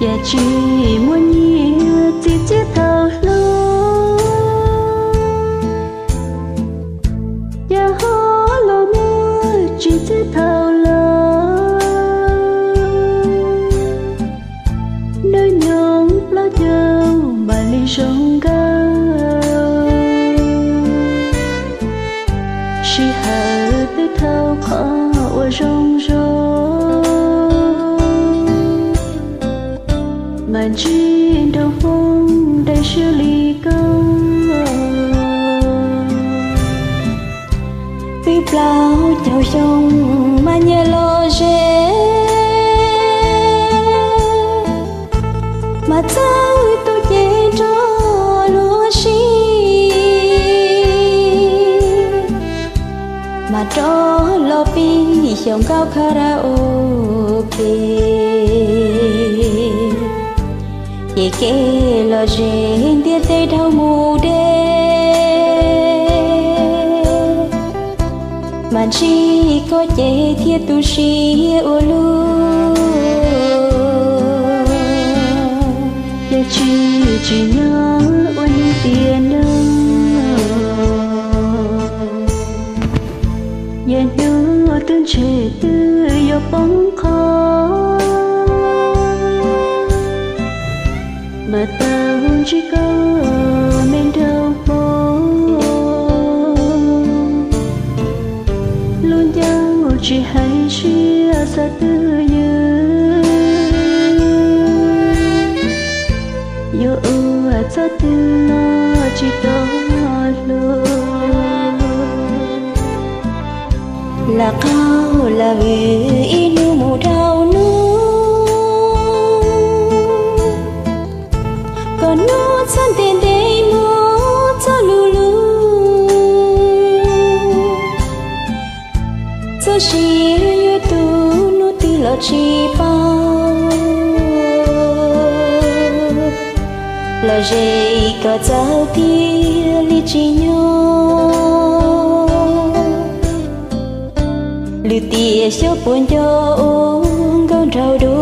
Cas tsis muaj nyiaj txiag txiab thaum hluas, cas ho los muaj tsis txiag thaum laus. Hnub nyoog plaub caug mam li zoo nkauj, sij hawm twb dhau qhov uas zoo zoo, mas ntsib nraug Hmoob dai sib li koj. Twb plaub caug xyoo mas nyias los ze, mas txawj tu cev nrog luag si, mas rov los pib xyaum nkauj karaoke. Ces kev los ze ntiaj teb dhau mus deb, mas ntsib koj ces thiaj tu siab ua luaj. Ces tsis tsim nyog ua neeg tiam neeg, yog hnub twb ntseg twb yuav poob qho, mas tau ntsib koj me nraug Hmoob. Lub ncauj tsis hais siab xav twj ywm, yuav ua txoj twg los tsis tau hluas. Lam qaug lam vwm ib hnub mus dhau hnub, kom hnub txhob ntev ntev mus txhob luv luv. Txoj sia yuav tu hnub twg los tsis paub, los ze kom txawv thiaj li tsim nyog. Lwm tiam xyov puas nco ua nkauj nraug dua.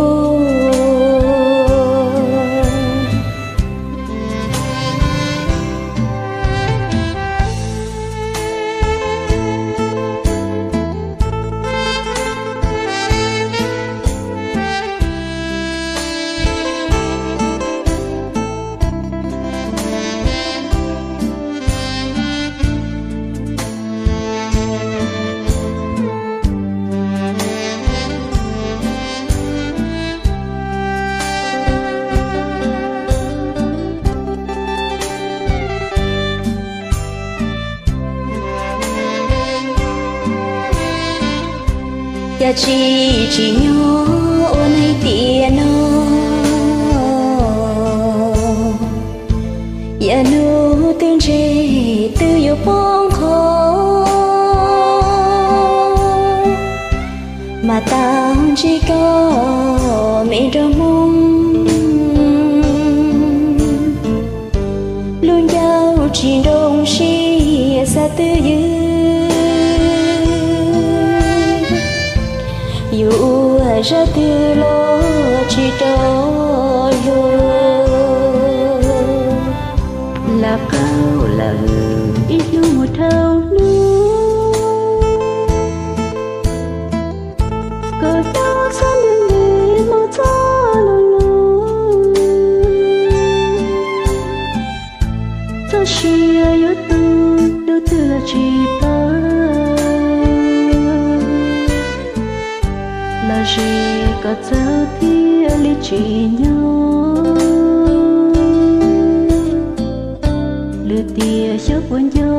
Cas tsis tsim nyog ua neeg tiam no, yog hnub twb ntseg twb yuav poob qho, mas tau ntsib koj me nraug Hmoob. Lub ncauj tsis nroo siab xav twj ywm, yuav ua zaj twg los tsis tau hluas. Lam qaug lam vwm ib hnub mus dhau hnub, kom hnub txhob ntev ntev mus txhob luv luv. Txoj sia yuav tu hnub twg los tsis paub, los ze kom txawv thiaj li tsim nyog. Lwm tiam xyov puas nco